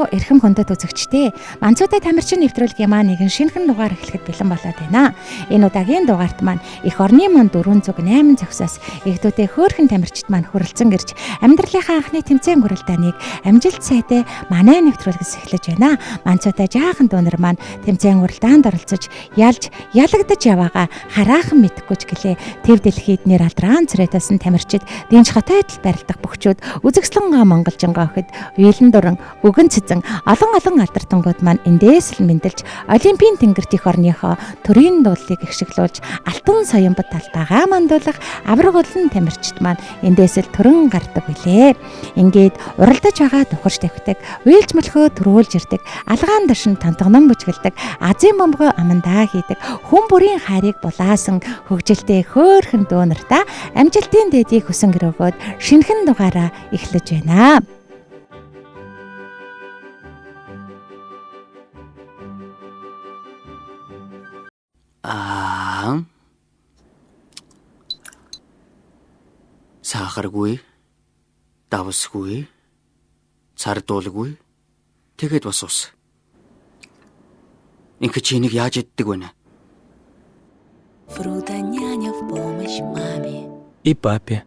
уу эрхэм хүндэт үзэгчдээ. Манцуутай тамирчин нэвтрүүлгийн маань нэгэн шинэхэн дугаар эхлэхэд бэлэн болоод байна. Энэ удаагийн дугаарт маань эх орны мөн 408 зохисоос эгдүүдээ хөөрхөн тамирчид маань хүрэлцэн ирж амьдралынхаа анхны тэмцээн гурилдааныг амжилт сайтай манай нэвтрүүлгээс эхлэж байна. Манцуутай жаахан дүүнер маань тэмцээн гурилдаанд оролцож ялж ялагдаж яваагаа хараахан мэдэхгүй ч гэлээ. Төв дэлхийд нэр алдрaan царайтасан тамирчид дэнч хотойдол барилдах бөхчүүд үзэгслэн монголжингоо охид уйлан дуран өгөн цэцэн олон олон алдартангууд маань эндээс л мэндэлж олимпийн тэнгэрт их орныхоо төрийн дуулыг ихшиглүүлж алтан соёмбот талбайгаа мандуулах авраг олон тамирчид маань эндээс л төрөн гардаг билээ. Ингээд уралдаж байгаа тухарч тавхидаг, уйлж мөлхөө төрүүлж ирдэг, алгаан дашин тантгонон бүжгэлдэг, азийн бомгоо амандаа хийдэг, хүн бүрийн хайрыг булаасан хөгжилтэй хөөрхөн дүү нартаа амжилтын дэдийг хүсэн гэрөөгөөд шинэхэн дугаараа эхлэж байна. Аа. Сахаргүй, давсгүй, цардуулгүй. Тэгээд бас ус. Инх чи энийг яаж иддэг вэ? Фрутоняня в помощь маме. И папе.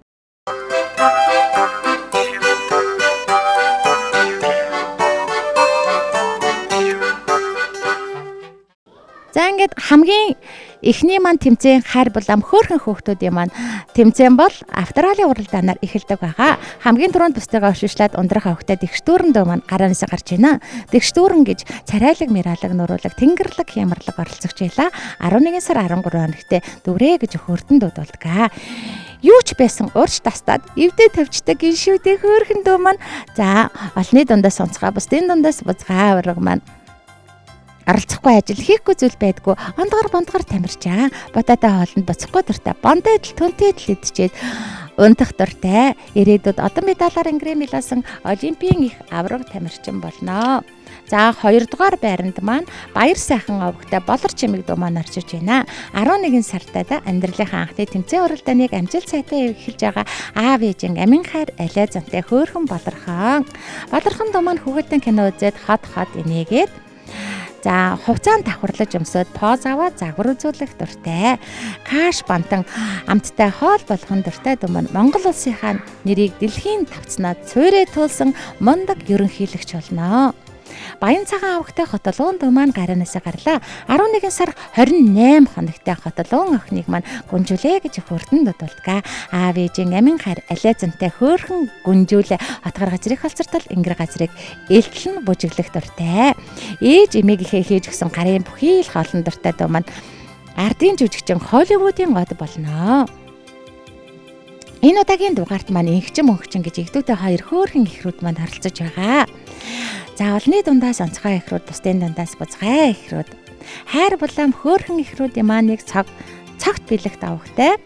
За ингээд хамгийн эхний маань тэмцээн хайр булам хөөрхөн хөөхтүүдийн маань тэмцээн бол Австралийн уралдаанаар эхэлдэг байгаа. Хамгийн түрүүнд бусдыгаа өшөөшлээд ундрах хөвгтэй дэгшдүүрэн дөө маань гараанаас гарч байна. Дэгшдүүрэн гэж царайлаг миралаг нуруулаг тэнгерлэг хямарлаг оролцогч байлаа. 11 сар 13 хоногт дүрээ гэж хөөрдөн дуудуулдаг. Юу ч байсан урч тастаад эвдээ тавьчдаг гиншүүдээ хөөрхөн дөө маань за олны дундаас онцгой бусдын дундаас бузгаа авраг маань оролцохгүй ажил хийхгүй зүйл байдгүй ондгор бондгор тамирчаа бодоотой хоолнд буцахгүй дуртай бондойдл түнтэйдл идчихэд унтах дуртай ирээдүйд одон медалаар ангирын мэлсэн олимпийн их авраг тамирчин болно. За 2 дугаар байранд маань баяр сайхан овогтой болор чимэг дүү маань орчиж байна. 11 сартаа да амьдралынхаа анхны тэмцээн уралдааныг амжилт сайтай эхэлж байгаа аав ээжин амин хайр алиа зантай хөөрхөн болорхон. Болорхон дүү маань хүүхэлдэн кино үзээд хот хот инээгээд за хувцаанд давхарлаж өмсөөд поз аваад загвар үзүүлэх дуртай. Каш бантан амттай хоол болгон дуртай дүү маань Монгол улсынхаа нэрийг дэлхийн тавцнаа цуурэ туулсан мундаг ерөнхийлөгч болно. Баян цагаан авагтай хотолуун дүү маань гараанаас гарлаа. 11 сар 28 хоногтой хотолуун охиныг маань гүнжүүлээ гэж хөрдөн дуудуулдаг. Аав ээжийн амин хайр алиа зэнтэй хөөрхөн гүнжүүлээ. Хотгор газрыг холцортол ингэр газрыг элтлэн бужиглах дуртай. Ээж эмээгийнхээ хийж өгсөн гарын бүхий л хоолн дуртай дүү маань ардын жүжигчин Холливуудын год болно. Энэ удаагийн дугаарт маань инхчин мөнхчин гэж эгдүүтэй хоёр хөөрхөн ихрүүд маань оролцож байгаа. За олны дундаас онцгой ихрүүд, бусдын дундаас бузгай ихрүүд. Хайр булаам хөөрхөн ихрүүдийн маань нэг цаг цагт бэлэгт авахтай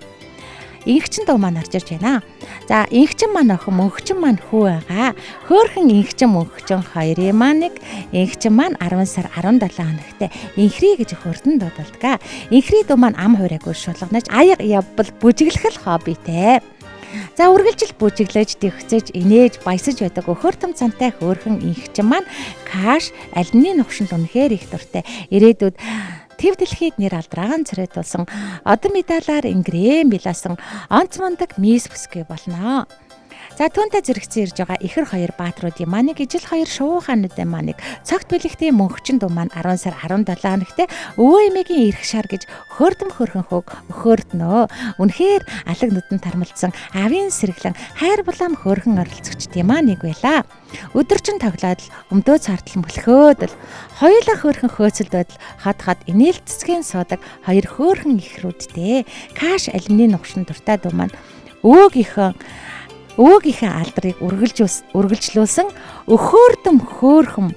инхчин дуу маань орж ирж байна. За инхчин маань охин, мөнхчин маань хүү байгаа. Хөөрхөн инхчин мөнхчин хоёрын маань нэг инхчин маань 10 сар 17 хоногт инхри гэж хөрдөн дуудалдаг. Инхри дуу маань ам хуурайгүй шулганаж аяг явбал бүжиглэх л хоббитэй. За үргэлжил бүжиглэж, дэвхцэж, инээж, баясаж байдаг өхөр том цантай хөөрхөн инхчин маань каш алины нухшинд үнэхээр их дуртай. Ирээдүйд төв дэлхийд нэр алдраан царайтулсан одон медалаар ингрээн билаасан онц мундаг мисс бүсгүй болно. За түүнтэй зэрэгцэн ирж байгаа ихэр хоёр баатруудын маань нэг ижил хоёр шуухануудын маань нэг цогт бэлэгтийн мөнхчин дүү маань 10 сар 17 хоногт өвөө эмээгийн эрх шар гэж хөөрдөм хөрхөн хөг өхөөрднөө. Үнэхээр алаг нүдэн тармалдсан авийн сэргэлэн хайр булаам хөөрхөн оролцогчдын маань нэг байла. Өдөржин тоглоод л өмдөө цаартал мөлхөөд л хоёулаа хөөрхөн хөөцөлдөөд л хад хад инээл цэцгийн суудаг хоёр хөөрхөн ихрүүдтэй. Каш алимны нухшин дуртай дүү маань өвөөгийнхөө алдрыг үргэлжлүүлсэн өхөөрдөм хөөрхөн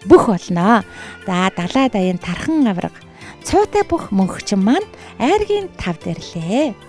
бүх болно. За далай даян тархан авраг цуутай бүх мөнхчин маань айргийн тав дэрлээ.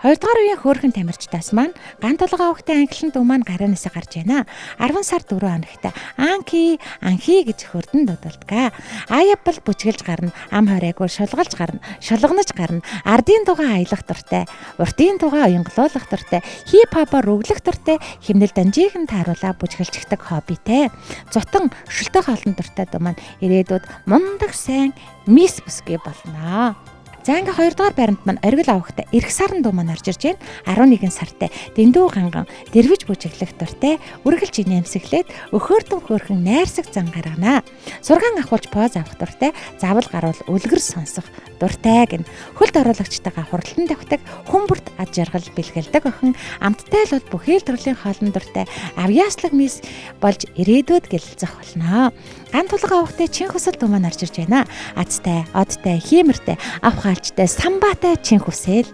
Хоёрдугаар үеийн хөөрхөн тамирчдаас маань ган толгой авахтай анхлан дүү маань гараа насаа гарч байна. 10 сар 4 хоногт Анки Анхи гэж хөрдөн дуудалдаг. Аяа бол бүжгэлж гарна, ам хорайгүй шулгалж гарна, шулганаж гарна. Ардын дугаа аялах дуртай, уртын дугаа уянгалуулах дуртай, хип хопоор өглөх дуртай, химнэл данжихэн тааруулаа бүжгэлждэг хоббитэй. Зутан шүлтэх олон дуртай дүү маань ирээдүйд мундаг сайн мисс бүсгүй болно. За ингээ хоёрдугаар байранд маань оргил авахтай эрх саран дуу маань орж ирж байна. 11 сартай дэндүү ганган дэрвэж бүжиглэх дуртай үргэлж инээмсэглээд өхөөрдөн хөөрхөн найрсаг зан гаргана. Сургаан ахуулж поз авах дуртай, завал гарвал үлгэр сонсох дуртай гин. Хөлд оруулагчтайгаа хурдлан тавхдаг, хүн бүрт ад жаргал бэлгэлдэг охин, амттай л бол бүхий л төрлийн хоолн дуртай, авьяаслаг мис болж ирээдүйд гэлэлцэх болно. Ган тулга авахтай чин хүсэл дуу маань орж ирж байна. Азтай, одтой, хиймэртэй, авах хаалжтай, самбаатай чин хүсэл.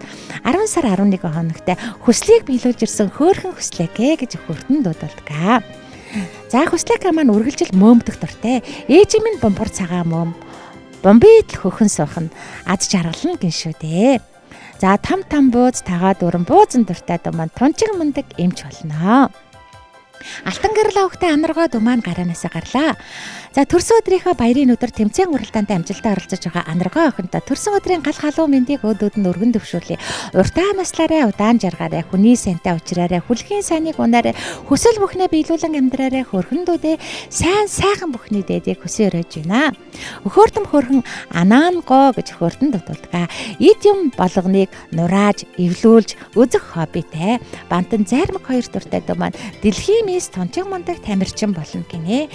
10 сар 11 хоногт хүслийг биелүүлж ирсэн хөөрхөн хүслэкэ гэж хөртөн дуудалдаг. За хүслэкэ маань үргэлжил мөөмдөх дуртай. Ээж минь бомбор цагаан мөөм. Бомбид л хөхөн суух нь аз жаргал нь гин шүү дээ. За там там бууз тагаа дүүрэн буузан дуртай дуу маань тунчиг мундаг эмч болно. Алтан гэрэл авахтай анаргой дуу маань гараанаасаа гарлаа. За төрсөн өдрийнхөө баярын өдөр тэмцээн уралдаанд амжилттай оролцож байгаа анаргой охинтой төрсөн өдрийн гал халуун мэндийг өөдөөд нь өргөн төвшүүлье. Уртаа наслаарай, удаан жаргаарай, хүний сайнтай учраарай, хүлхийн сайныг унаарай, хүсэл бүхнээ биелүүлэн амьдраарай, хөрхөн дүүдээ сайн сайхан бүхний дээдийг хүсэн өрөөж байна. Өхөөрдөм хөрхөн анаан гоо гэж хөрдөн дутуулдаг. Эд юм болгоныг нурааж, эвлүүлж үзэх хоббитэй. Бантан зайрмаг хоёр дуртай дүү маань дэлхийн мис тунчин мундаг тамирчин болно гинэ.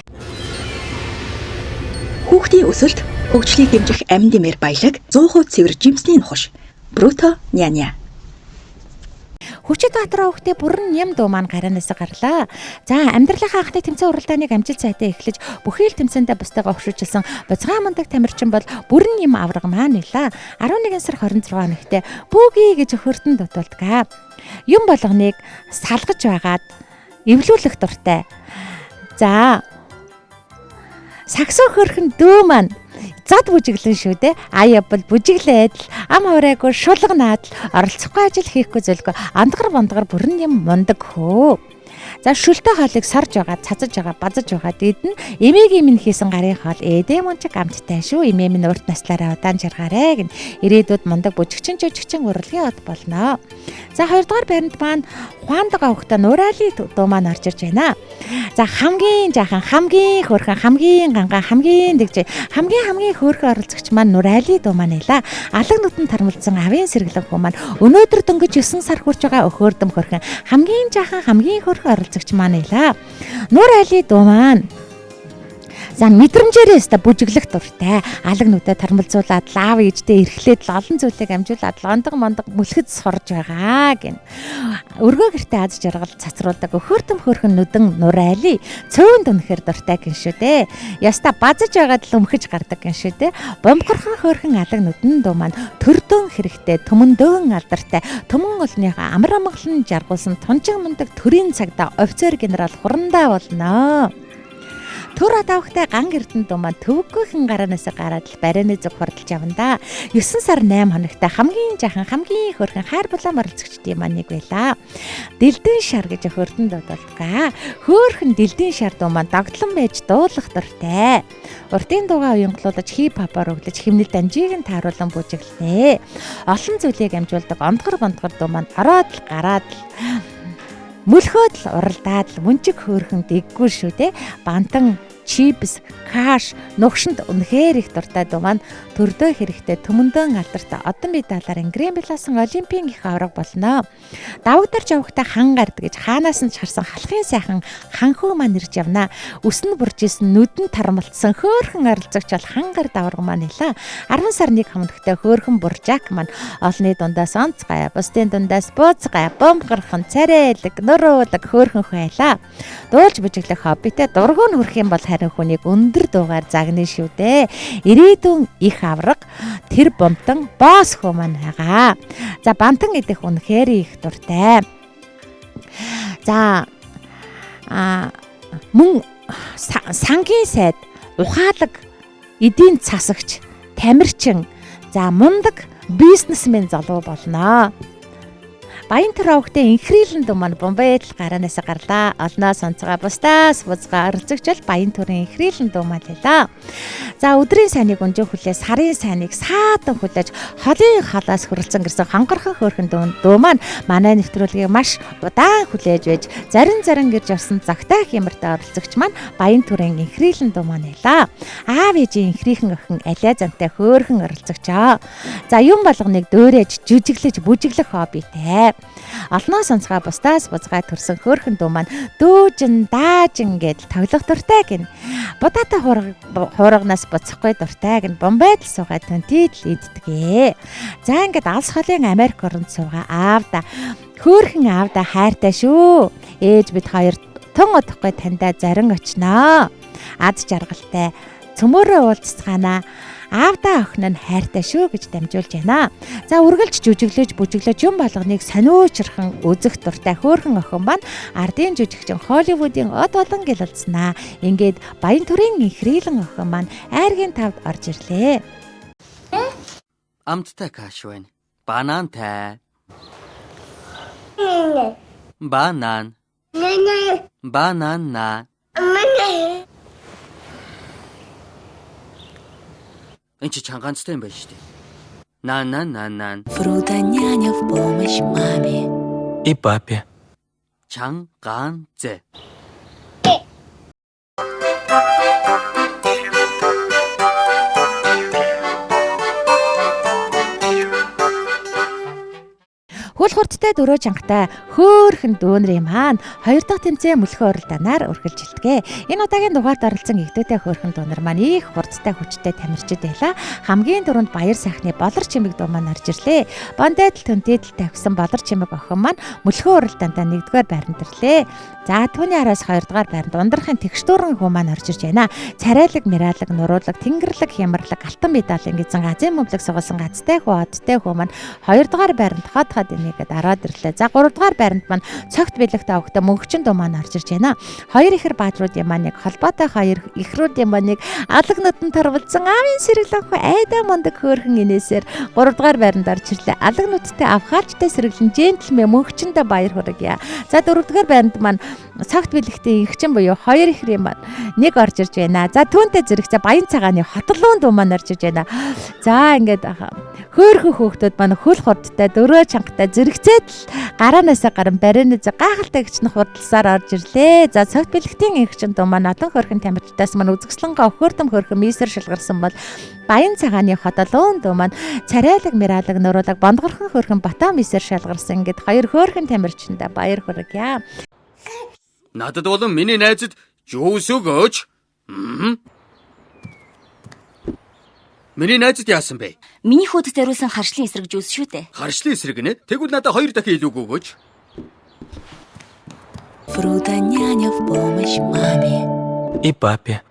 Хүүхдийн өсөлт, хөгжлийг дэмжих амин дэмээр баялаг 100% цэвэр жимсний нухаш. Бруто няня. Хүчит Баатар өвхтэй бүрэн ням дуу маань гараанаас гарлаа. За амьдралынхаа анхны тэмцээн уралдааныг амжилт сайтай эхлэж бүхий л тэмцээндээ бусдыгаа өгшүүлсэн бузгаан мундаг тамирчин бол бүрэн ням авраг маань нэлээ. 11 сар 26 хоногт бүүги гэж хөрдөн дутуулдаг. Юм болгоныг салгаж байгаад эвлүүлэх дуртай. За сагсуу хөрхөн дүү маань зад бүжиглэн шүү дээ. Ая бол бүжиглээд л ам хорайгүй шулганаад л оролцохгүй ажил хийхгүй зүйлгүй андгар бондгор бүрэн юм мундаг хөө. За шүлтэй хоолыг сорж байгаа, цацаж байгаа, базаж байгаа дэд нь эмээгийн минь хийсэн гарын хоол эдээ мунчиг амттай шүү. Эмээ минь урт наслаараа удаан жаргаарэ гэн. Ирээдүйд мундаг бүжигчин жижигчин урлагийн од болно. За хоёрдугаар байранд маань Хуандаг авахта Нурали дуу маань орж ирж байна. За хамгийн жаахан, хамгийн хөөрхөн, хамгийн ганган, хамгийн дэгжээ, хамгийн хамгийн хөөрхөн оролцогч маань Нурали дуу маань байла. Алаг нүдэн тармалцсан авийн сэргэлэн хүү маань өнөөдөр дөнгөж 9 сар хүрч байгаа өхөөрдөм хөөрхөн, хамгийн жаахан, хамгийн хөөрхөн оролцогч маань байла. Нурали дуу маань За мэдрэмжээрээ өста бүжиглэх дуртай. Алаг нүдэ тармалзуулаад лав ээжтэй эрхлээд л олон зүйлийг амжуулаад лондог мондог мөлхөд сурж байгаа гин. Өргөө гэртээ аз жаргал цацруулдаг өхөртөм хөрхөн нүдэн нурайли цөөн дүнхээр дуртай гин шүү дээ. Яста базаж байгаад л өмхөж гардаг гин шүү дээ. Бомхорхон хөрхөн алаг нүдэн дуу маань төрдөн хэрэгтэй төмөндөн алдартай төмөн олныхоо амар амгалан жаргуулсан тунчин мундаг төрийн цагдаа офицер генерал хурандаа болно. Төр адавхтай ган эрдэнэ дуу маань төвөггүйхэн гараанаас гараад л барайны зүг хурдалж явна да. 9 сар 8 хоногт хамгийн жаахан хамгийн хөөрхөн хайр булаам оролцогчдын маань нэг байла. Дэлдэн шар гэж хөрдөн дуудалдаг. Хөөрхөн дэлдэн шар дуу маань догтлон байж дуулах дуртай. Уртын дуугаа уянгалуулж хип хопоор өглөж химнэл данжийг нь тааруулан бүжиглэнэ. Олон зүйлийг амжуулдаг ондгор бондгор дуу маань ороод л гараад л мөлхөөд л уралдаад л мөнчиг хөөрхөн дэггүй шүү дээ. Бантан чипс, каш, нугшинд үнэхээр их дуртай дуу маань төрдөө хэрэгтэй төмөндөн алдартай одон медалаар Ингрэн биласан олимпийн их авраг болно. Давагдарч явахдаа хан гард гэж хаанаас нь ч харсан халахын сайхан ханхүү маань ирж явна. Үс нь бурж исэн нүд нь тармалцсан хөөрхөн оролцогч бол хан гард авраг маань хэлээ. 10 сар 1 хоногтой хөөрхөн буржак маань олны дундаас онцгой, бусдын дундаас бууцгай, бомгархан, царайлаг, нуруулаг хөөрхөн байлаа. Дуулж бүжиглэх хоббитэй дургуун хүрэх юм бол харин хүнийг өндөр дуугаар загна шүү дээ. Ирээдүйн их авраг тэр бомтон босс хөө маань байгаа. За бантан идэх үнэхээр их дуртай. За мөн сангийн сайд, ухаалаг, эдийн засагч, тамирчин, за мундаг бизнесмен залуу болно. Баян төр овогтой инхрийлэн дүү маань бомбайдл гараанаас гарлаа. Олноо сонцгоо бусдаас бузгаа оролцогч бол баян төрийн инхрийлэн дүү маань лээ. За өдрийн сайныг өнжин хүлээ, сарын сайныг саадан хүлээж, холын халаас хөрөлцөн гэрсэн хонгорхон хөөрхөн дүү маань манай нэвтрүүлгийг маш удаан хүлээж байж зарин гэрж явсан загтай хямартай оролцогч маань баян төрийн инхрийлэн дүү маань байлаа. Аав ээжийн инхрийнхэн охин алиа зантай хөөрхөн оролцогчоо. За юм болгоныг дөөрэж, жүжиглэж, бүжиглэх хоббитэй. Олноо сонцгоо бусдаас бузгаа төрсөн хөөрхөн дүү маань дүүжин даажин гэдэл тоглох дуртай гин. Будаатай хуурганаас буцахгүй дуртай гин. Бомбайдл суугаа түнтийдл иддэгэ. За ингээд алс холын Америк оронд суугаа аавда хөөрхөн аавда хайртай шүү. Ээж бид хоёр тун удахгүй таньдаа зарин очноо. Ад жаргалтай цөмөөрөө уулзцгаана. Аавдаа охин нь хайртай шүү гэж дамжуулж байна. За үргэлж жүжиглэж бүжиглэж юм болгоныг сониучрхан үзэх дуртай хөөрхөн охин маань ардын жүжигчин Холливуудын од болон гэлэлцнаа. Ингээд баян төрийн инхрийлэн охин маань айргийн тавд орж ирлээ. Амттай каш байна. Банантай. Банан. Банана. Энд чи чангаанцтай юм байна шүү дээ. На на на на. Фрутоняня в помощь маме. И папе. Чангаанцэ. Хөл хурдтай дөрөө чангатай хөөхөн дүүнрийн маань хоёр дахь тэмцээн мөлхөө уралдаанаар үргэлжилдэг. Энэ удаагийн дугаард оролцсон эгдүүтэй хөөхөн дүүнэр маань их хурдтай хүчтэй тамирчид байлаа. Хамгийн түрүүнд баяр сайхны болор чимэг дүү маань орж ирлээ. Бондайдл түнтэйдл тавьсан болор чимэг охин маань мөлхөө уралдаандаа нэгдүгээр байранд ирлээ. За түүний араас хоёрдугаар байранд ундрахын тэгш дүүрэн хүү маань орж ирж байна. Царайлаг, миралаг, нуруулаг, тэнгэрэлэг, хямралаг, алтан медалийн гэсэн газын бөмбөлөг сугалсан газтай хүү, одтой хүү маань хоёрдугаар байранд хот хот энийгэд ороод ирлээ. За гуравдугаар байранд маань цогт бэлэгт авахтай мөнхчин дүү маань орж ирж байна. Хоёр ихэр баатруудын маань нэг холбоотой хоёр ихрүүдийн маань нэг алаг нүдэн торволцсон аавын сэргэлэн хүү айдаа мундаг хөөрхөн инээсээр гуравдугаар байранд орж ирлээ. Алаг нүдтэй авхаалжтай сэргэлэн джентльмен мөнхчөндөө баяр хүргье. За дөрөвдүгээр байранд маань цогт бэлэгтээ инхчин буюу хоёр ихрийн маань нэг орж ирж байна. За түүнтэй зэрэгцээ баян цагааны хотлуун дүү маань орж ирж байна. За ингээд хөөрхөн хөөхтүүд маань хөл хурдтай дөрөө чангатай зэрэгцээд л гараанаасаа гарan барианаас гайхалтай гिचнэ хурдласаар орж ирлээ. За цогт бэлэгтийн инхчин дүү маань одон хөөрхөн тамирчдаас маань үзэсгэлэнгаа өхөрдөм хөөрхөн мисэр шалгарсан бол баян цагааны хотолуун дүү маань царайлаг миралаг нуруулаг бондгорхон хөөрхөн бата мисэр шалгарсан гэд хоёр хөөрхөн тамирчиндаа баяр хүргье. Надад болон миний найзад жуус өгөөч. Миний найзад яасан бэ? Миний хүүд зориулсан харшлын эсрэг жуус шүү дээ. Харшлын эсрэг нэ? Тэгвэл надад хоёр дахин илүү өгөөч. Фрутоняня в помощь маме. И папе.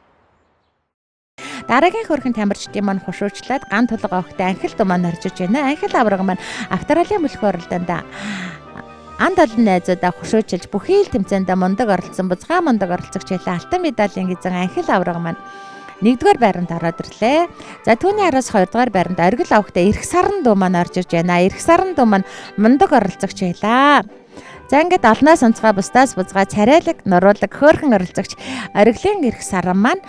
Дараагийн хөрхэн тамирчдын маань хушуучлаад ган тулга огтой анхил дүү маань орж иж байна. Анхил авраг маань Австралийн мөлхөө уралдаанд анд олон найзуудаа хушуучилж бүхий л тэмцээндээ мундаг оролцсон бузгаа мундаг оролцогч байлаа. Алтан медалийн эзэн анхил авраг маань нэгдүгээр байранд ороод ирлээ. За түүний араас хоёрдугаар байранд оргил авахтай эрх саран дүү маань орж ирж байна. Эрх саран дүү маань мундаг оролцогч байлаа. За ингээд олноо сонцгоо бусдаас бузгаа царайлаг, нуруулаг, хөөрхөн оролцогч оргилын эрх саран маань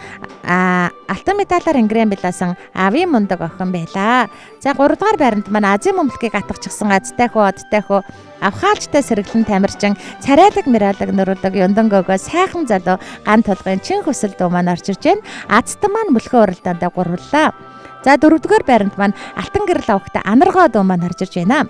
алтан медалаар ингэрэн билаасан авийн мундаг охин байлаа. За гуравдугаар байранд маань Азийн бөмбөлгийг атгачихсан азтай хүү, одтой хүү, авхаалжтай сэргэлэн тамирчин царайлаг, миралаг, нуруулаг, юндан гөгөө сайхан залуу ган тулгын чин хүсэл дүү маань орж ирж байна. Азтан маань мөлхөө уралдаандаа гурваллаа. За дөрөвдүгээр байранд маань алтан гэрэл авахтай анаргоо дүү маань орж ирж байна.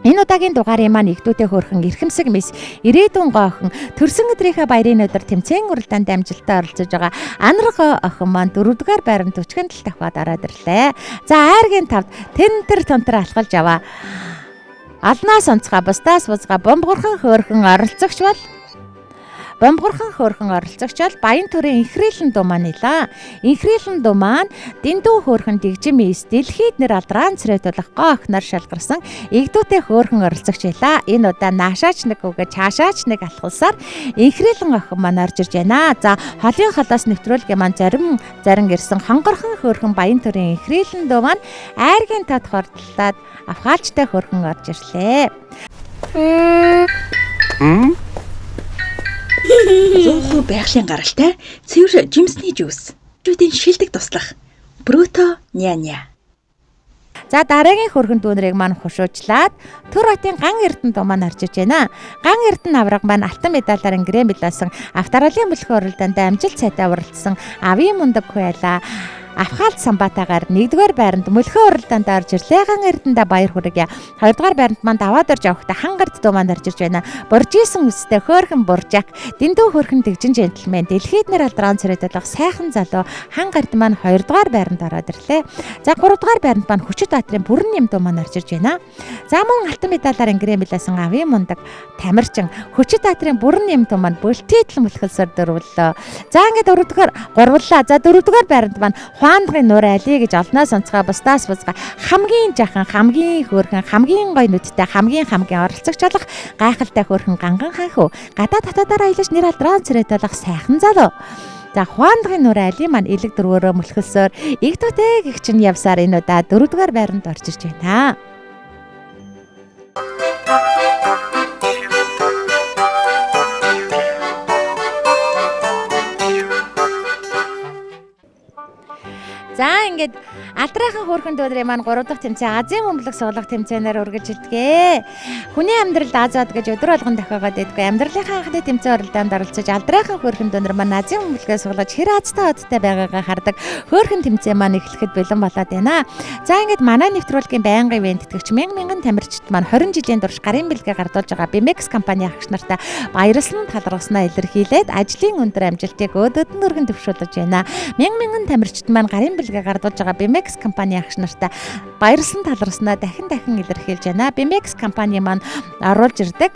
Энэ удаагийн дугаарын маань эгдүүтэй хөөрхөн эрхэмсэг мис ирээдүйн гоо охин төрсөн өдрийнхөө баярын өдөр тэмцээн уралдаанд амжилттай оролцож байгаа анаргоо охин маань дөрөвдүгээр байранд 47 давхад ороод ирлээ. За айргийн тавд тэнтэр тунтар алхалж аваа. Алнаас онцгой бусдаас бузгаа бомбогорхон хөөрхөн оролцогч бол Бомбогорхон хөөрхөн оролцогч бол баян төрийн инхрийлэн дүү маань нэлээ. Инхрийлэн дүү маань дэндүү хөөрхөн дэгжим эс дэлхийд нэр алдрaan цэрэтулах гоо охиноор шалгарсан эгдүүтэй хөөрхөн оролцогч байлаа. Энэ удаа наашаач нэг үгээ чаашаач нэг алхалсаар инхрийлэн охин маань орж ирж байна. За холын холоос нэвтрүүлгийн маань зарим ирсэн хонгорхон хөөрхөн баян төрийн инхрийлэн дүү маань айргийн тад хордлоод авхаалжтай хөөрхөн орж ирлээ. 100% байгалийн гаралтай цэвэр жимсний жуус. Жүүдийн шилдэг туслах. Бруто няня. За дараагийн хөргөн дүүнрийг маань хушуучлаад Төр хотын Ган Эрдэнэ дуу маань орж иж байна. Ган Эрдэнэ авраг маань алтан медалаар ангирэн билээсэн Австралийн бүлгийн уралдаанд амжилт сайтай уралдсан авийн мундаг хуйла Авхаалт самбатаагаар 1-р байранд мөлхөө уралдаанд орж ирлээ. Ган Эрдэнэдээ баяр хүргье. 2-р байранд маань даваад орж явахдаа хангард дуу маань орж ирж байна. Буржисэн үстэй хөөрхөн буржак, дэндүү хөөрхөн дэгжин джентльмен, дэлхийд нэр алдрaan царайд болох сайхан залуу хангард маань 2-р байранд ороод ирлээ. За 3-р байранд маань Хүчит баатрын бүрэн нэм дуу маань орж ирж байна. За мөн алтан медалаар ангирэн билээсэн авийн мундаг Тамирчин Хүчит баатрын бүрэн нэм дуу маань бөлтөйтл мөлхөлсөөр дөрвөллөө. За ингээд 4-р гурвлаа. За 4-р байранд маань Хуандгын нуур али гэж олноос онцгой бусдаас бузга хамгийн жахан, хамгийн хөөрхөн, хамгийн гоё нүдтэй, хамгийн хамгийн оролцогч болох гайхалтай хөөрхөн ганган ханхүү гадаа татадаар аялаж нэр алдрaan царайт болох сайхан залуу. За Хуандгын нуур али маань элэг дөрвөөрөө мөлхөлсөөр иг түтэй гих чинь явсаар энэ удаа 4-р байранд орж ирж байна. За ингээд алдраахан хөөрхөн дүүдрийн маань 3 дахь тэмцээн Азийн бөмбөлөг суглах тэмцээнээр үргэлжилдэг. Хүний амьдралд Азиад гэж өдөр болгон тохиогоод байдгүй. Амьдралынхаа анхны тэмцээн уралдаанд оролцож алдраахан хөөрхөн дүүнэр маань Азийн бөмбөлгөө суглаж хэр азтай одтой байгаагаа хардаг хөөрхөн тэмцээн маань эхлэхэд бэлэн болоод байна. За ингээд манай нэвтрүүлгийн байнгын ивент тэтгэгч мянган тамирчид маань 20 жилийн турш гарын бэлгээ гардуулж байгаа BMX компани агч нартай баярлсан талархснаа илэрхийлээд ажлын өндөр амжилтыг өөдөд нь өргөн төвшүүлж байна. Мянган тамирчид маань гарын бэлгээ гардуулж байгаа BMX компани агч нартай баярлсан талархснаа дахин илэрхийлж байна. BMX компани маань оруулж ирдэг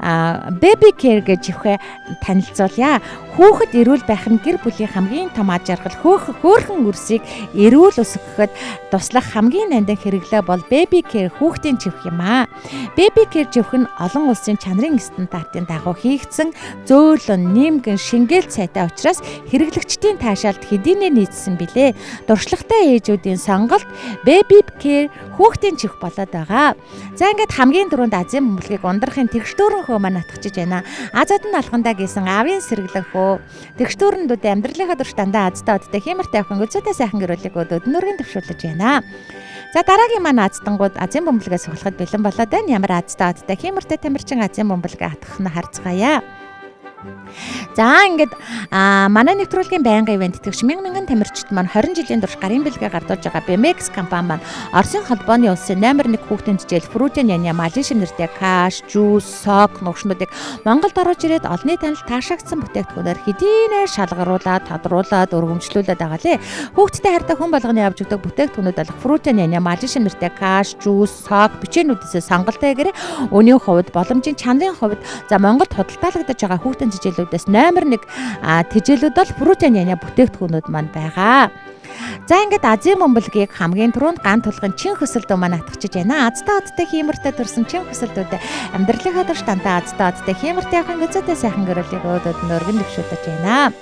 Baby Care гэж ихэ танилцуулъя. Хүүхэд эрүүл байх нь гэр бүлийн хамгийн том аж аргал. Хөөхөн үрсийг эрүүл өсгөхөд туслах хамгийн нандин хэрэглээ бол Baby Care хүүхдийн живх юм аа. Baby Care живх нь олон улсын чанарын стандартын дагуу хийгдсэн зөөлөн, нэмгэн, шингээл сайтай учраас хэрэглэгчдийн таашаалд хэдийнэ нийцсэн билээ. Туршлагатай ээжүүдийн сонголт Baby Care хүүхдийн живх болоод байгаа. За ингээд хамгийн түрүүнд Азийн бөмбөлгийг ундрахын тэгш дүүрэн хөө маань атгчиж байна. Азад нь алхандаа гэсэн аавын сэргэлэн хөө. Тэгш дүүрэндүүд амьдралынхаа турш дандаа азтай одтой хиймэртэй явахын гүзээтэй сайхан гэрүүлэг өдөөд нүргэн төвшүүлж байна. За дараагийн маань аздангууд Азийн бөмбөлгөө суглахад бэлэн болоод байна. Ямар азтай одтой хиймэртэй тамирчин Азийн бөмбөлгөө атгах нь харцгаая. За ингээд манай нэвтрүүлгийн байнгын ивент тэтгэгч мянган тамирчид маань 20 жилийн турш гарын бэлгээ гардуулж байгаа BMX компани маань Оросын холбооны улсын номер 1 хүүхдийн хичээл Фрутен Яня Малын нэртэй каш, жуус, сок нугшнуудыг Монголд оруулж ирээд олонний танил таашаагдсан бүтээгдэхүүнээр хэдийнээр шалгаруулад, тодруулаад, өргөмжлүүлээд байгаа лээ. Хүүхдтэй хайртай хүн болгоны авч өгдөг бүтээгдэхүүнүүд болох Фрутен Яня Малын нэртэй каш, жуус, сок, бичээнүүдээс сонголттой гэрээ өнийн хувьд, боломжийн чанарын хувьд за Монголд худалдаалагдаж байгаа хүүхдийн хичээлүүдээс номер 1 тэжээлүүд бол Фрутен Яня бүтээгдэхүүнүүд маань байгаа. За ингээд Азийн бөмбөлгийг хамгийн түрүүнд ган тулгын чин хөсөлдөө маань атгчиж байна. Азтай одтой хиймэртэй төрсэн чин хөсөлдүүд амьдралынхаа турш дандаа азтай одтой хиймэртэй явахын гүзээтэй сайхан гэрүүлийг өөдөд нь өргөн дэвшүүлж байна.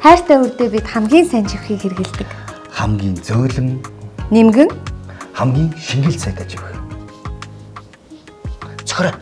Хайртай үрдээ бид хамгийн сайн живхийг хэрэглэдэг. Хамгийн зөөлөн, Нэмгэн хамгийн шингэл сайтай живх. Цохороо.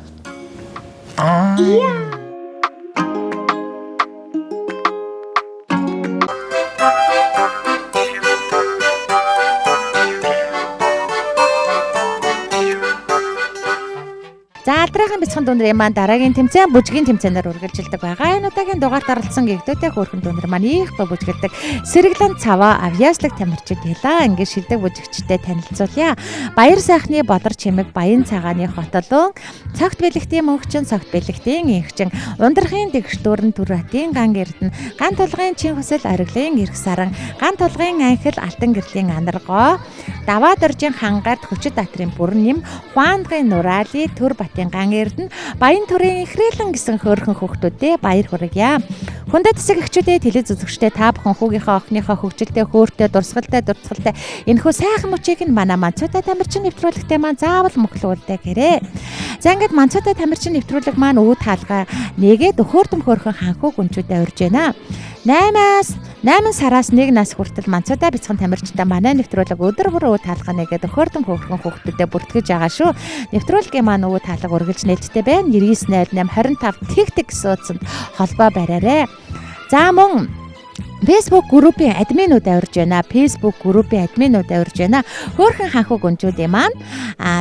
За алдрынхан бяцхан дүнрийн маань дараагийн тэмцээн бүжгийн тэмцээнээр үргэлжилдэг байгаа. Энэ удаагийн дугаарт оролцсон гэгдүүтэй хөөрхөн дүнэр маань их гой бүжгэлдэг. Сэргэлэн цаваа авьяаслаг тамирчид хэлаа. Ингээд шилдэг бүжигчтэй танилцуулъя. Баяр сайхны болор чимэг баян цагааны хотолон цагт бэлэгтийн мөнхчин цагт бэлэгтийн инхчин ундрахын дэгшдүүрэн түр хатын ган эрдэнэ ган тулгын чин хүсэл ориглын эрх саран ган тулгын анхил алтан гэрлийн анаргоо даваа доржийн хангарт хүчит атрын бүрэн нэм хуандгын нураали төр батын ган эрдэнэ баян төрийн ихрээлэн гэсэн хөөрхөн хүүхдүүдээ баяр хүргье. Хүндэт хэсэг эхчүүдээ телевиз үзэгчдээ та бүхэн хүүгийнхээ охиныхоо хөгжилтэй хөөртэй дурсгалтай дурцгалтай энэхүү сайхан мөчийг нь манай Манцутай тамирчин нэвтрүүлэгтээ маань заавал мөхлүүлдэг гэрээ. За ингээд Манцутай тамирчин нэвтрүүлэг маань үүд хаалга нэгээд хөөрдөм хөөрхөн ханхүү гүнчүүдээ урьж байна. 8 сараас 1 нас хүртэл Манцутай бяцхан тамирчтай манай нэвтрүүлэг өдөр бүр үүд хаалга нэгээд хөөрдөм хөөрхөн хүүхдүүдэд бүртгэж байгаа шүү. Нэвтрүүлгийн маань үүд хаалга үргэлж нээлттэй байна. 99 08 25 тэг тэг гэсэн утсанд холбоо бариарай. За мөн Facebook группийн админууд авирж байна. Facebook группийн админууд авирж байна. Хөөрхөн ханхүү гүнжүүдийн маань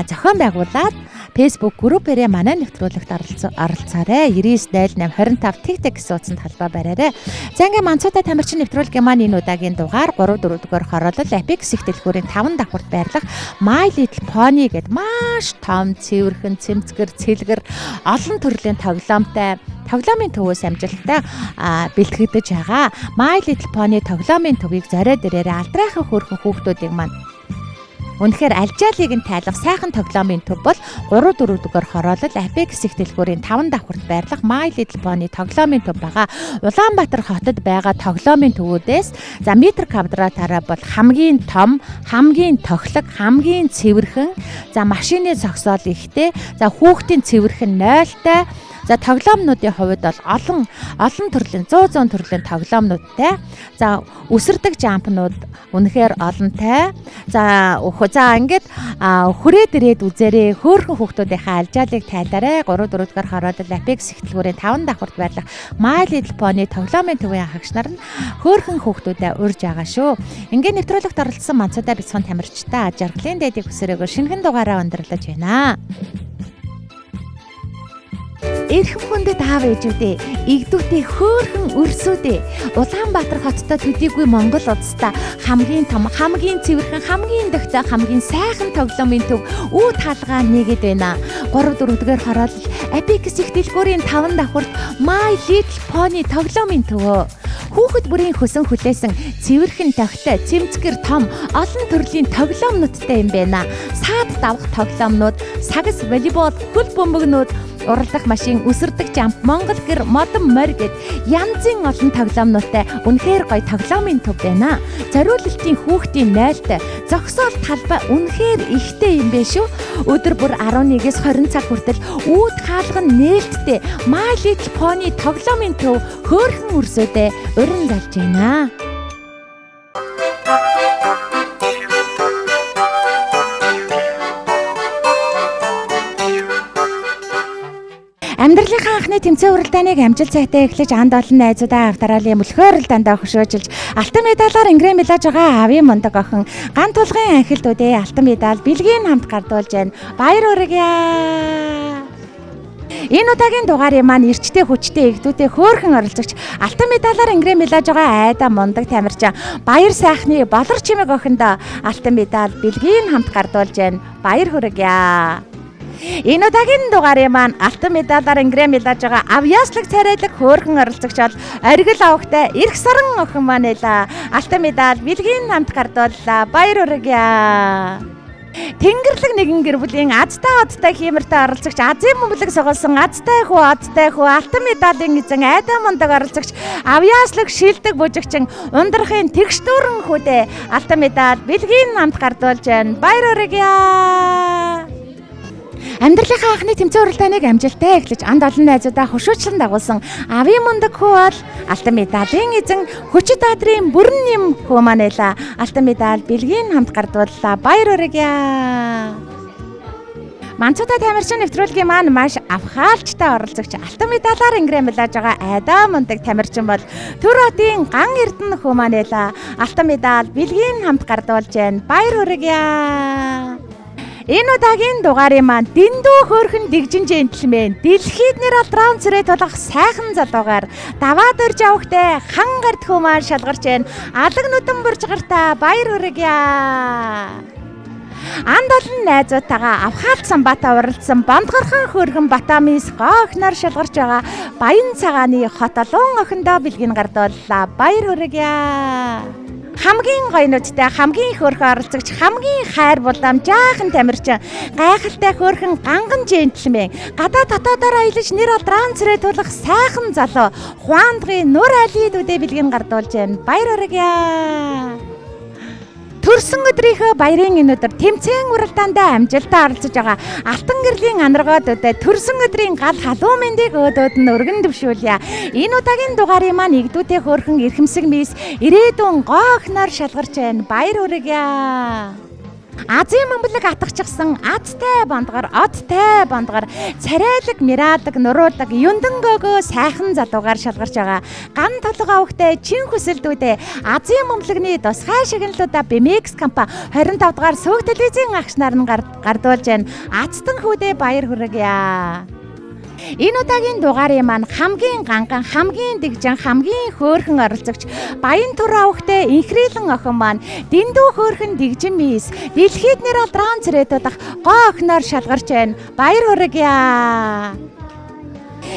зохион байгуулад Facebook группээрээ манай нэвтрүүлэгт оролцоорой. 99 08 25 тэг тэг гэсэн утсанд холбоо бариарай. За ингээ Манцутай тамирчин нэвтрүүлгийн маань энэ удаагийн дугаар 3 4 дугаар хороолол Apex их дэлгүүрийн 5 давхарт байрлах My Little Pony гэд маш том цэвэрхэн цэмцгэр цэлгэр олон төрлийн тоглоомтой тоглоомын төвөөс амжилттай бэлтгэгдэж байгаа. My Little Pony тоглоомын төвийг зориод ирээрээ алдрайхан хөөрхөн хүүхдүүдийг маань үнэхээр алжаалыг нь тайлах сайхан тоглоомын төв бол 3 4 дугаар хороолол Apex их дэлгүүрийн 5 давхарт байрлах My Little Pony тоглоомын төв байгаа. Улаанбаатар хотод байгаа тоглоомын төвүүдээс за метр квадратаараа бол хамгийн том, хамгийн тохилог, хамгийн цэвэрхэн, за машины зогсоол ихтэй, за хүүхдийн цэвэрхэн 0-тай. За тоглоомнуудын хувьд бол олон төрлийн 100 төрлийн тоглоомнуудтай. За өсөрдөг жампнууд үнэхээр олонтой. За ингээд хүрээд ирээд үзээрэй. Хөөрхөн хүүхдүүдийнхээ алжаалыг тайлаарай. 3 4 дугаар хороолол Apex их дэлгүүрийн 5 давхарт байрлах My Little Pony тоглоомын төвийн хагш нар нь хөөрхөн хүүхдүүдэд урьж байгаа шүү. Ингээд нэвтрүүлэгт оролцсон Манцутай бяцхан тамирчтай жаргалын дээдийг хүсэрээгөө шинэхэн дугаараа өндөрлөж байна. Эрхэм хүндэт аав ээжүүдээ, эгдүүтэй хөөрхөн өрсүүдээ, Улаанбаатар хоттой төдийгүй Монгол улстай хамгийн том, хамгийн цэвэрхэн, хамгийн дөхтэй, хамгийн сайхан тоглоомын төв үүд хаалгаа нэгэд байна. 3 4 дугаар хороолол Apex их дэлгүүрийн 5 давхарт My Little Pony тоглоомын төвөө. Хүүхэд бүрийн хөсөн хүлээсэн цэвэрхэн тохитой, цэмцгэр том, олон төрлийн тоглоомнуудтай юм байна. Саад давх тоглоомнууд, сагас волейбол, хөл бөмбөгнүүд, уралдах машин, өсөрдөг жамп, Монгол гэр, модон морь гэд янзын олон тоглоомнуудтай үнэхээр гоё тоглоомын төв байна. Зориулалтын хүүхдийн 0-тай зогсоол талбай үнэхээр ихтэй юм бэ шүү. Өдөр бүр 11-ээс 20 цаг хүртэл үүд хаалга нь нээлттэй My Little Pony тоглоомын төв хөөрхөн өрсөдөө уран залж байна. Амьдралынхаа анхны тэмцээн уралдааныг амжилт сайтай эхлэж анд олон найзуудаа Австралийн мөлхөө уралдаандаа хөшөөжилж алтан медалаар ингэрээ мэлаж байгаа аавын мундаг охин ган тулгын анхилдүүдээ алтан медаль бэлгийн хамт гардуулж байна. Баяр хүргье. Энэ удаагийн дугаарын маань эрчтэй хүчтэй эгдүүтэй хөөрхөн оролцогч алтан медалаар ингэрээ мэлаж байгаа айда мундаг тамирчин баяр сайхны болор чимэг охиндоо алтан медаль бэлгийн хамт гардуулж байна. Баяр хүргье. Энэ удаагийн дугаарын маань алтан медалаар ингэрээ мэлаж байгаа авьяаслаг царайлаг хөөрхөн оролцогч бол оргил авахтай эрх саран охин маань байлаа. Алтан медаль бэлгийн хамт гардууллаа. Баяр хүргье. Тэнгэрлэг нэгэн гэр бүлийн азтай одтой хиймэртэй оролцогч азийн бөмбөлөг сугалсан азтай хүү одтой хүү алтан медалийн эзэн айдаа мундаг оролцогч авьяаслаг шилдэг бүжигчин ундрахын тэгш дүүрэн хүүдээ алтан медаль бэлгийн хамт гардуулж байна. Баяр хүргье. Амьдралынхаа анхны тэмцээн уралдааныг амжилттай эхлэж анд олон найзуудаа хошуучлан дагуулсан авийн мундаг хүү бол алтан медалийн эзэн Хүчит Дадрын бүрэн нэм хүү маань байлаа. Алтан медаль бэлгийн хамт гардууллаа. Баяр хүргье. Манцуудаа тамирчин нэвтрүүлгийн маань маш авхаалчтай оролцогч алтан медалаар ингрэмлаж байгаа айдаа мундаг тамирчин бол Төр хотын Ган Эрдэнэ хүү маань байлаа. Алтан медаль бэлгийн хамт гардуулж байна. Баяр хүргье. Энэ удаагийн дугаарын маань дэндүү хөөрхөн дэгжин джентльмен дэлхийд нэр алдрaan цэрээ тулах сайхан залуугаар даваад урж явахтай хан гард хүү маань шалгарч байна. Алаг нүдэн буржгартаа баяр хүргье. Анд олон найзуудтайгаа авхаалт самбаатаа уралдсан бондгорхон хөөрхөн Батамис гоо охиноор шалгарч байгаа Баян цагааны хот олон охиндоо бэлгийг гардууллаа. Баяр хүргье. Хамгийн гоё нүдтэй, хамгийн хөөрхөн оролцогч, хамгийн хайр булаам жаахан тамирчин, гайхалтай хөөрхөн ганган джентльмен, гадаа дотоодоор аялаж нэр алдрaan цэрээ тулах сайхан залуу Хуандгийн Нүр Али дүдээ бэлгийг гардуулж байна. Баяр хүргье. Төрсөн өдрийнхөө баярын энэ өдөр тэмцээн уралдаандаа амжилттай оролцож байгаа Алтан гэрлийн анаргоод өдөө төрсөн өдрийн гал халуун мэндийг өөдөөд нь өргөн дэвшүүлье. Энэ удаагийн дугаарын маань игдүүтэй хөөрхөн эрхэмсэг мис ирээдүйн гоо охиноор шалгарч байна. Баяр хүргье. Азийн мөмбөлөг атгахчихсан азтай бондгор, одтой бондгор, царайлаг, мираалаг, нуруулаг, юндэнгөөгөө сайхан залуугаар шалгарч байгаа. Ган толгой авахтай чин хүсэлдүүдээ Азийн мөмбөлөгний тусгай шагналуудаа BMX компани 25 дугаар сүүг телевизийн агшнаар нь гардуулж байна. Азтан хүүдээ баяр хүргье. Энэ удаагийн дугаарын маань хамгийн ганган, хамгийн дэгжин, хамгийн хөөрхөн оролцогч Баян түр авахтай инхрийлэн охин маань дэндүү хөөрхөн дэгжин мис дэлхийд нэр алдрaan цэрээ тулах гоо охиноор шалгарч байна. Баяр хүргье.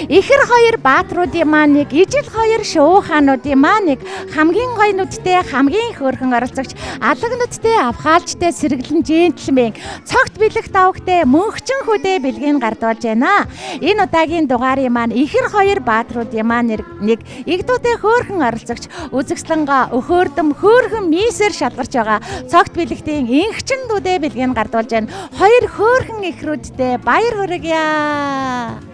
Ихэр хоёр баатруудын маань нэг, ижил хоёр шоухаануудын маань нэг хамгийн гоё нүдтэй, хамгийн хөөрхөн оролцогч, алаг нүдтэй, авхаалчтай сэргэлэн джентльмен, цогт бэлэг давхтай мөнхчин хөдөө бэлгийг гардуулж байна. Энэ удаагийн дугаарын маань ихэр хоёр баатруудын маань нэг, игдүүтэй хөөрхөн оролцогч, үзэгслэнга өхөөрдөм хөөрхөн мисээр шалгарч байгаа цогт бэлэгтийн инхчин дүдээ бэлгийг гардуулж байна. Хоёр хөөрхөн ихрүүдтэй баяр хүргье.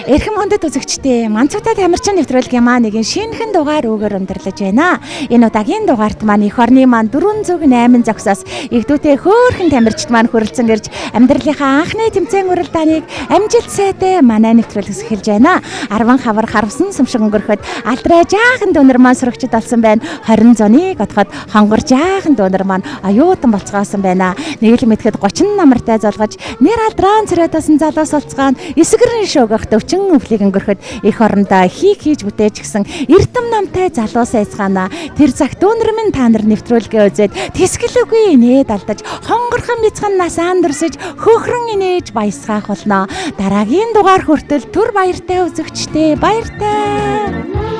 Эрхэм хүндэт үзэгчдээ, Манцуутай тамирчин нэвтрүүлгийн маань нэгэн шинэхэн дугаар үүгээр өндөрлөж байна. Энэ удаагийн дугаарт маань эх орны маань 408 зогсоос игдүүтэй хөөрхөн тамирчид маань хүрэлцэн ирж амьдралынхаа анхны тэмцээн уралдааныг амжилт сайтай манай нэвтрүүлгээс эхэлж байна. 10 хавар харвсан сумшиг өнгөрөхөд алдраа жаахан дүүнер маань сурагчид болсон байна. 20 зуныг отоход хонгор жаахан дүүнер маань оюутан болцгоосон байна. Нэг л мэтгэд 30 намартай золгож нэр алдрaan царай тасан залуус олцгаан эсгэрэн шөөгөх төвчин өвлийг өнгөрөхөд эх орондоо хийх хийж бүтээж гисэн эрдэм намтай залуус айцгаана. Тэр цаг дүүнер минь та нар нэвтрүүлгээ үзээд тэсгэлгүй инээд алдаж хонгорхон бяцхан насаан дүрсэж хөөхрөн инээж баясгаах болно. Дараагийн дугаар хүртэл түр баяртай үзэгчдээ баяртай.